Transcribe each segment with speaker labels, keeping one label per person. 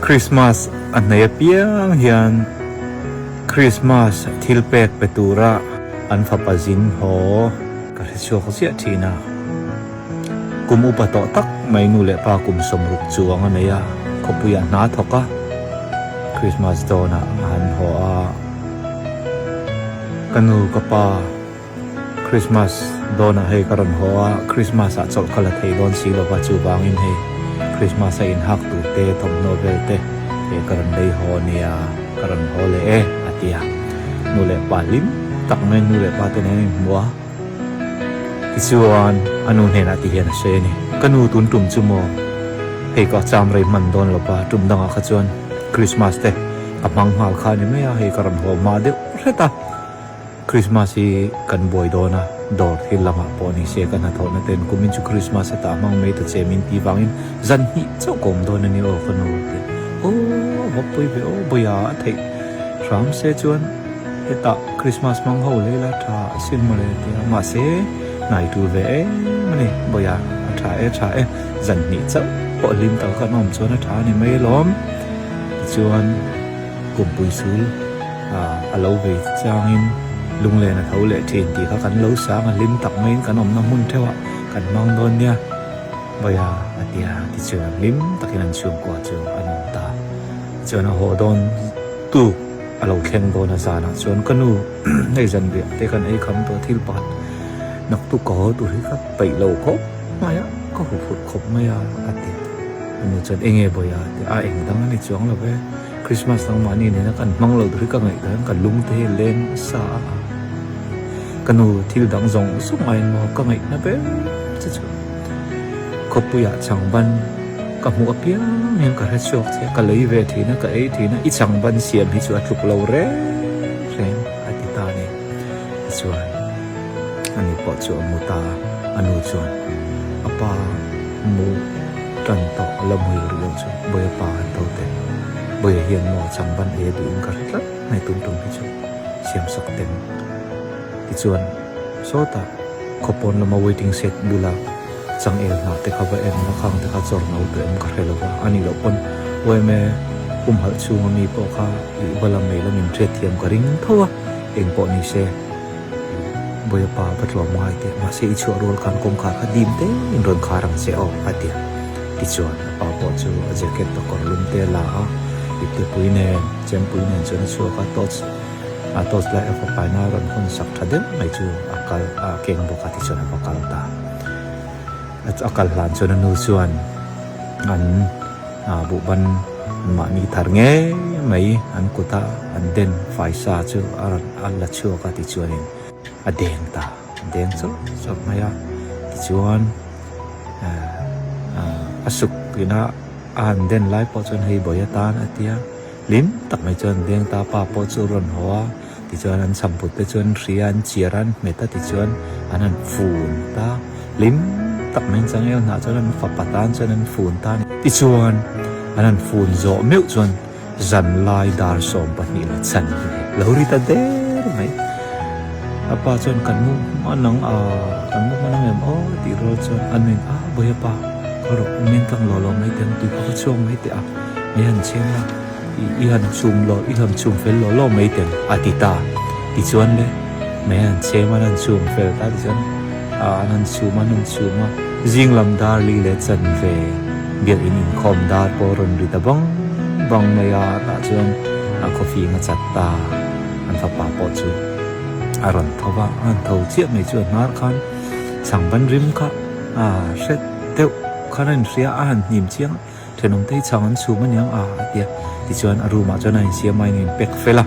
Speaker 1: Christmas a hnaih apiang hian Christmas thil pek pe tura an fapa zin haw ka hre chhuak ziah thin a. Kum upa tawh tak mai nu leh pa kum 60 chuang a nei a, khawpuiah hna thawk a, Christmas dawnah a han haw a. Ka nu ka pa. Christmas dawnah hei ka rawn haw a, Christmas ah chawlh ka la thei dawn si lova chuvangin hei Christmas a inhak tur te thawmhnaw vel te hei ka rawn lei haw ania ka rawn haw leh e a ti a, nu leh pa hlim tak mai nu leh pa te nen an inhmu a, tichuan a nu hnenah ti hian a sawi a ni, ka nu tun tum chu maw hei ka cham rei hman dawn lova tum dangah kha chuan Christmas te ka hmang nghal kha a ni mai a, hei ka rawn haw hma deuh hret a. Christmas hi kan buai dawn a, dawr thil lamah pawh ni se ka hnathawhna ten kumin chu Christmas hetah hmang mai ta che min tih vangin zan hnih chauh ka awm dawn a ni aw ka nu a ti a. Aw a va pawi ve aw bawiha a theih hram se chuan hetah Christmas hmang ho lei la tha a sin mawle a ti a, mahse hnai tul ve em a ni bawiha a tha e tha e zan hnih chauh pawh hlim tak a kan awm chuan a tha a ni mai alawm tichuan Kumpui sul a lo vei changin lunglen a tho leh thin tih kha kan lo sang a, hlim tak maiin kan awmna hmun theuhah kan hmang dawn nia Bawia a ti a, tichuan hlim takin an chhungkua chu an awm ta. Tichuan a haw dawn tuk a lo thleng dawn a zanah chuan ka nu hei zanriah te kan ei kham tawh thil pakhat naktuk ka haw tur hi ka peih lo khawp mai a, ka huphurh khawp mai a a ti a. A nu chuan eng nge Bawia a ti a, a eng dang a ni chuang lo ve. Christmas nangmahni nena kan hmang lo tur hi ka ngaihtuah hian ka lung te hi a leng nasa a, ka nu thil dang zawng zawng aiin maw ka ngaihna ber che chu khawpuiah changban ka hmuh apiang hian ka hre chhuak che a, ka lei ve thin a, ka ei thin a, i changban siam hi chu a tluk lo reng reng a ti ta a ni. Tichuan ani pawh chu a mu ta a, a nu chuan a pa mu Tan tawh a la muil rih lo chu Bawia pa an tho teh. Bawia hian maw changban ei a duhin ka hre tlat mai tum tum hi chu siam sak teng. Tichuan sawtah khawpawn lama waiting shed bula changel hnah te kha va en a, khang te kha chawr no tawh em ka hre lo va, a nih loh pawn UMA pumhalh chhunga mi pawh kha ih va la mai lamin hriatthiam ka ring tho a, eng pawh ni se. Bawia pa va tlawm ngai teh, mahse i chhuah rual khan kawngkhar kha dim te in rawn khar ang che aw a ti a. Tichuan a pa pawh chu a jacket a kawr lum te a la a, ipte pui nen, chempui nen chuan a chhuak a, torch a torch light a fapaina a rawn hawn sak tha deuh mai chu a kal a keng bawk a tichuan a va kal ta. A kal hlan chuan a nu chuan an buhban an mahni thar ngei mai an kuta an den faisa chu a rawn a la chhuak a tichuanin a deng ta a deng chawrh chawrh mai a tichuan a suk ina a han den lai pawh chuan hei bawi atan a tia hlim tak mai chuan deng ta pa pawh chu a rawn haw a. Tichuan an chhamput te chuan hria an chiar a, an hmet a tichuan an han fun ta hlim tak mai an changel hnah chuan an fapa tan chuan an fun ta a ni. Tichuan an han fun zawh meuh chuan zanlai dar 12 leh chhan lo ri ta der mai. A pa chuan kan mu hman ang a, kan mu hman ang em aw tih rual chuan a nuin a, Bawiha pa khaw rawh min tlang lo lo mai teh ang tui kha ka chhuak mai teh a, mai han chheng la. I han chhum lo, i han chhum fel lo lo mai tel a ti ta. Tichuan le, mei an chhem a, an han chhum fel ta tichuan an han chhum a, an han chhum a, zing lam dar li leh chanve biakin inkhawm dar pawh a rawn ri ta bang bang mai a, tah chuan a khawfing a chat ta, an fapa pawh chu a rawn tho va, a han tho chiah mai chu a hnar khan chhangban rim kha a hret deuh khan a inhria a, a han hnim chiang a. Thenawm te hi chhang an chhum aniang a a ti a, tichuan a room ah chuan a insiam a in inpack fel a,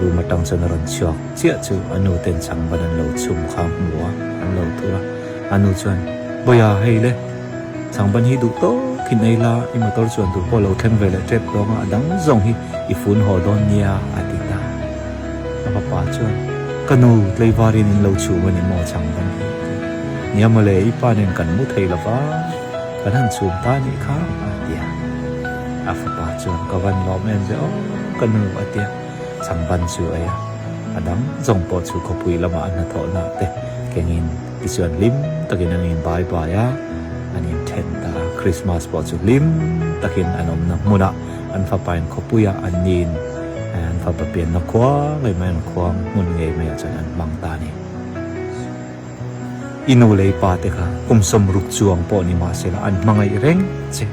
Speaker 1: room atang chuan a rawn chhuak chiah chu a nu ten chhang ban an lo chhum kha a hmu a, an lo thur a, a nu chuan Bawia hei le, chhang ban hi duh tawk in ei la, i motor chuan tur pawh a lo thleng ve leh tep dawn a, a dang zawng hi i fun haw dawn nia a ti ta. A fapa chuan Ka nu tlaivarin in lo chhum a ni maw chhang ban hi a ti a, nia mawle i pa nen kan mu thei lo va. Kan han chhum ta anih kha a ti a, a fapa chuan ka van lawm em ve aw ka nu a ti a, changban chu a ei a, a dang zawng pawh chu khawpui lamah a hnathawhna te kengin tichuan hlim takin an in bai bai a, an inthen ta a, Christmas pawh chu hlim takin an awmna hmunah. An fapain khawpuia an niin an fapa pianna khua ngei mai an khua hmun ngei maiah chuan an hmang ta a ni. I nu leh i pa te kha kum sawmruk chuang pawh ni mahsela an hmangaih reng che.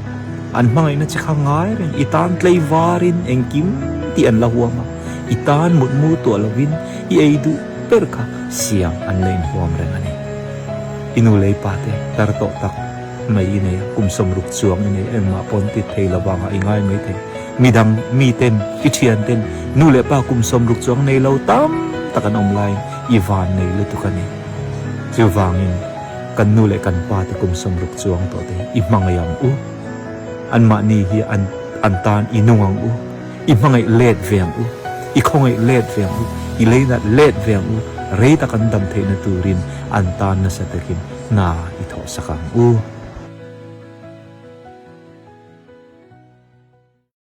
Speaker 1: An hmangaihna che kha ngai reng. I tan tlei varin engkim tih an la huam a, i tan mutmu tuah lovin i ei duh ber kha siam an la inhuam reng a ni. I nu leh i pa te tar tawh tak mai i nei a, kum sawmruk chuang i nei a, engmah pawn ti thei lo vangah i ngai mai thei. Midang miten, i thianten nu leh pa kum sawmruk chuang nei lo tam tak an awm laiin i van nei lutuk a ni. Chuvangin kan nu leh kan pa te kum sawmruk chuang tawh te i hmangaih ang u. Anmahni hi an an tan i nung ang u. I hmangaih let ve ang u. I khawngaih let ve ang u. I leinat let ve ang u. Rei tak an dam theihna turin an tan nasa takin hna i thawhsak ang u.